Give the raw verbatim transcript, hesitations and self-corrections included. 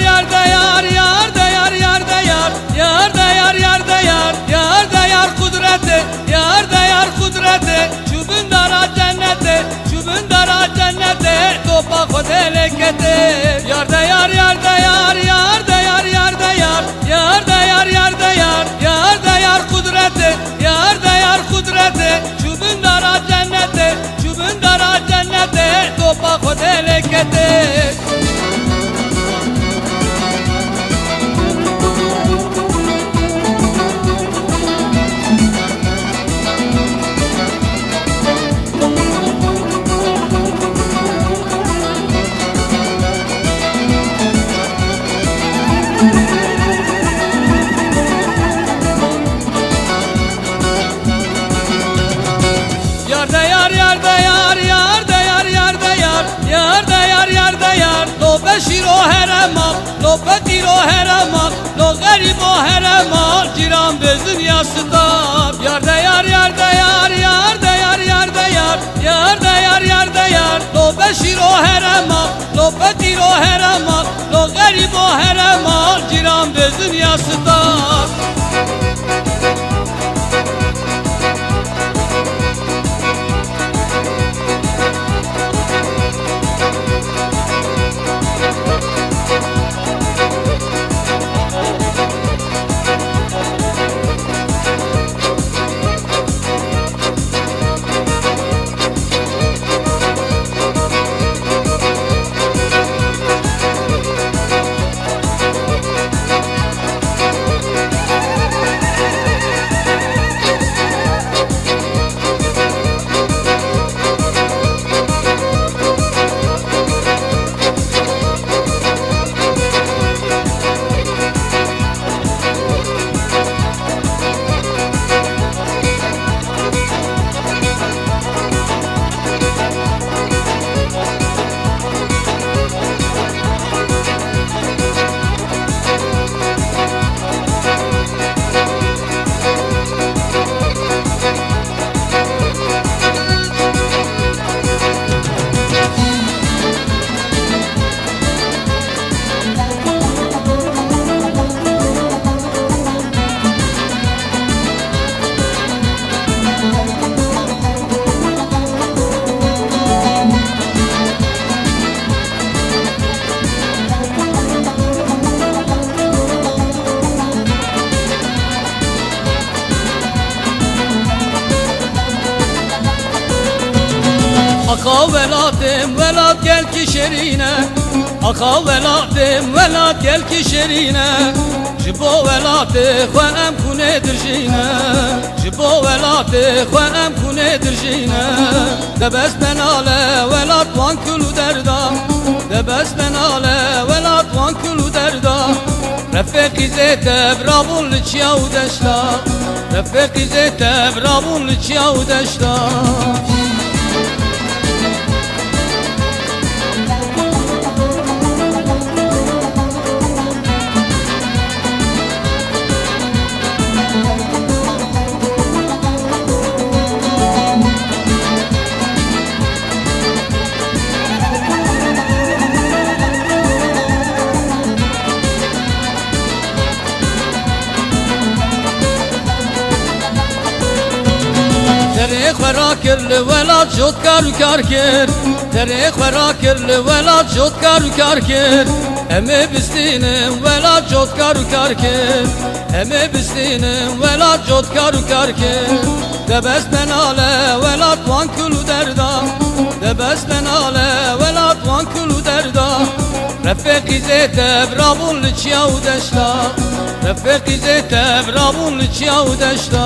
Yar de yar, yar de yar, yar de yar, yar de yar, yar de yar, yar de yar qudretê, yar de yar qudretê, çû bin dara cennetê, çû bin dara cennetê, topa Xwedê lê ketê. Yar de yar, yar de yar, yar de yar, yar de yar, yar de yar, yar de yar, yar de yar qudretê, yar de yar qudretê, çû bin dara cennetê, çû bin dara cennetê, topa Xwedê lê ketê. Yar de yar, yar de yar, yar de yar, yar de yar, yar de yar, yar de yar. Lo beşîro here mal, lo feqîro here mal, lo xerîbo here mal, cîran bêzin ya sitab. Yar de yar, yar de yar, yar de yar, yar de yar, yar de yar, yar de yar. Lo beşîro here mal, lo feqîro here mal, lo xerîbo here mal, cîran bêzin ya sitab. Axa welatê min, welat gelkî şêrîn e. Axa welatê min, welat gelkî şêrîn e. Ji bo welatê xwe em xûnê dirjîne. Ji bo welatê xwe em xûnê dirjîne. Debes benale welat wan kul û derda. Debes benale welat wan kul û derda. Refeqî zêdev rabûn li çiya û deşta. Refeqî zêdev rabûn li çiya û deşta. Derê xwe rakir li welat jot kar û kar kir. Derê xwe rakir li welat jot kar û kar kir. Em ê bistînin welat jot kar û kar kir. Em ê bistînin welat jot kar û kar kir. Debes benale welat wan kul û derda. Debes benale welat wan kul û derda. Refeqî zêdev rabûn li çiya û deşta. Refeqî zêdev rabûn li çiya û deşta.